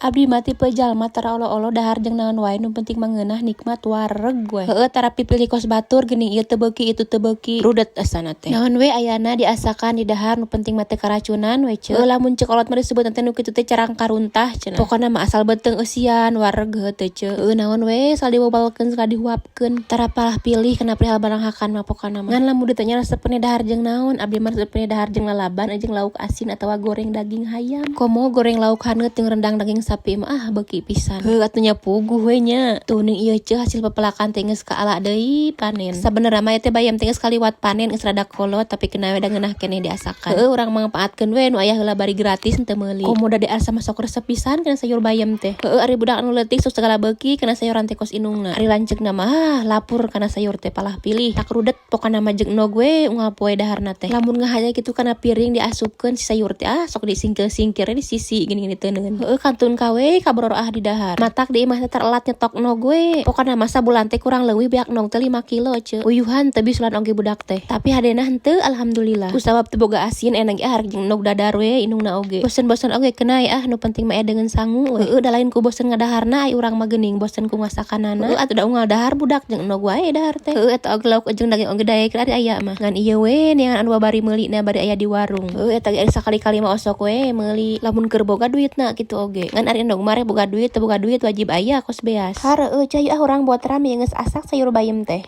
Abdi mah tipe jalma tara olo-olo dahar jeung naon wae, nu penting mah ngeunah, nikmat, wareg we. Heueuh, tara pipilih kos batur geuning, ieu teu beuki, itu teu beuki, rudet asana teh. Naon we ayana diasakan di dahar, nu penting mah teu karacunan we, ceu. Heueuh, lamun ceuk kolot mah disebut teh nu kitu teh carang karuntah cenah. Pokona mah asal beuteung eusian, wareg, heueuh teu, ceu? Heueuh, naon we asal diwobalkeun, sakali dihuapkeun. Tara palah pilih kana perihal baranghakan mah pokona mah. Ngan lamun ditanya resepna dahar jeung naon, abdi mah resepna dahar jeung lalaban jeung lauk asin atawa goreng daging hayam. Komo goreng lauk haneut jeung rendang daging sapi mah, ah, beuki pisan. Heuh atuh nya, puguh we nya. Tuh ning ieu, ceu, hasil pepelakan teh geus kaala deui panen. Sabenerna mah ieu teh bayam teh geus kaliwat panen, geus rada kolot, tapi kena we da ngeunah keneh diasakan. Heueuh, urang mangpaatkeun we nu aya heula bari gratis, henteu meuli. Komo da di arsa mah sok resep pisan kana sayur bayam teh. Heueuh, ari budak anu leutik sok sagala beuki kana sayuran teh kos indungna. Ari lanceukna mah, ah, lapur kana sayur teh, palah pilih. Tak rudet pokona mah jeung endog we unggal poe daharna teh. Lamun ngahaja kitu kana piring diasupkeun si sayur teh, ah, sok disingkir-singkir di sisi gini-gini teuneun. Heueuh, kantun ka we kabororoah di dahar. Matak di imah teh terelat nyetok endog we. Pokona mah sabulan teh kurang leuwih beak endog teh 5 kilo, ceu. Uyuhan teu bisulan oge budak teh. Tapi hadena henteu, alhamdulillah. Kusabab teu boga asin enak ge arek jeung endog dadar we indungna oge. Bosen-bosen oge kena ah, nu penting mah aya deungeun sangu we. Heueuh, da lain ku bosen ngadaharna ai urang mah geuning, bosen ku ngasakanana. Heueuh atuh, da unggal dahar budak jeung endog wae dahar teh. Heueuh, eta oge lauk jeung daging oge daek ari aya mah. Ngan ieu we neangan anu babari meulina bari aya di warung. Heueuh, eta ge sakali-kali mah osok we meuli lamun keur boga duitna kitu oge. Ngan ari endog mah boga duit teu boga duit wajib aya kos beas. Hareueuh, cai ah, urang buat rame, geus asak sayur bayam teh.